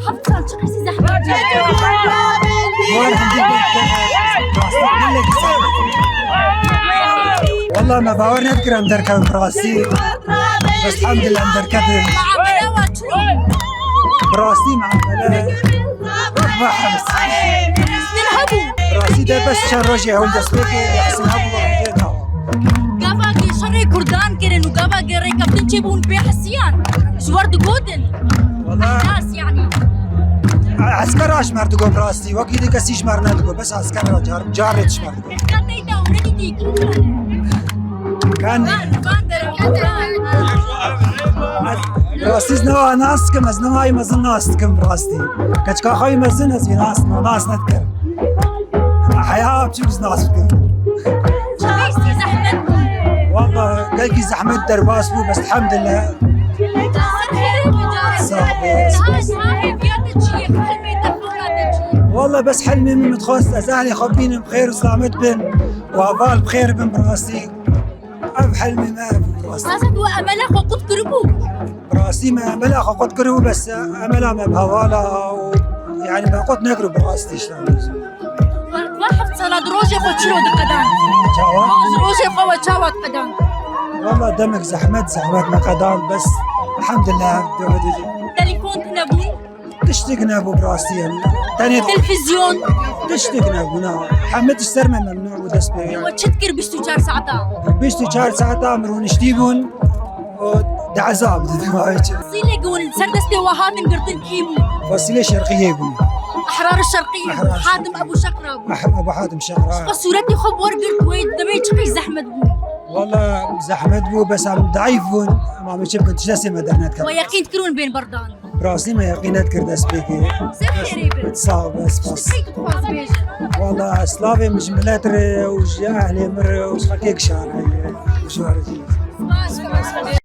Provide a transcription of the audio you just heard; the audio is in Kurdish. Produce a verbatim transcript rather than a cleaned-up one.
Heft sal çiqasî zehmet. War hindî bir rastî gelek zehmet. Walla me bawer nedikir em derkevin bi rastî. Bes elhamdülillah em derkevin. Muamele wa çi? Bi rastî muamele. Wah, Hesîn hebû. Bi rastî de bes çend rojê hewl dest pê kir, Hesîn hebû, wextê ne. Gavakê şerê Kurdan kirin û gavakê rêkeftin çêbûn pê hesiyan. Ji wer digotin. Wala. Nas yani. Esker a ji mer digot rastî. Wekî di kesî ji mer nedigot. Bes esker a car, carê ji mer digot. Esker teyda û nedîtî kî. Kan. Van, van derin, van. Rastî ez nava nas dikim, ez nava mezin nas dikim rastî. Keçka xwe mezin ez vî nas, nas nedikim. Heya biçim ez nas bikim. Çi zehmet bû? Walla gelkî zehmet derbas bû, bes elhamdülillah. Sağ ol. Niha, niha hêviya te çi ye? Hilmê te, xewla te çi ye? Walla bes hilmê min, min dixwest ez ehlê xwe bînim, xêr û selamet bin. Û heval bi xêr bin bi rastî. Ev hilmê me ev bi rastî. Azad, we emela xwe qut kiribû? Bi rastî me emela xwe qut kiribû, bes emela me bi hevala û, yani, me qut nekiribû bi rastî işte. We, we heft sala di rojê xwe çilo diqedan? Çawa? Di rojê xwe we çawa diqedan? Walla demek zehmet, zehmet me qedan, bes elhamdülillah, dewe dicî. Telefon tune bûn? Tiştek nebû bi rastî em. Tenê televîzyon? Tiştek nebû, na. Hemî tişt ser me memnû bû dest pê. We çi dikir bîst û çar saeta? Bîst û çar saeta em rûniştî bûn. O di ezab didin, wayê çi. Fasîlê ku hûn li ser destê we hatin girtin kî bû? Fasîlê Şerqiyê bû. Ehrar Şerqiyê bû. Ehrar Hatim Ebu Şeqra bû. Ebu Hatim Şeqra. Xwe sûretê xwe bi wer girt, wê demê çi qey zehmet bû? Walla zehmet bû, bes em daîf bûn. Em, em çi bikin, tişt destê me dernetkevin. We yeqîn dikir hûn bên berdan? Bi rastî me yeqîn nedikir destpêkê. Ser xêrê bin. Sağ ol, bes, bes. Çi dixwaz bêjin? Walla, slavê min ji milet re û ji ehlê min re û ji xelkê kişa re ye. Û ji we re jî. Spas, spas.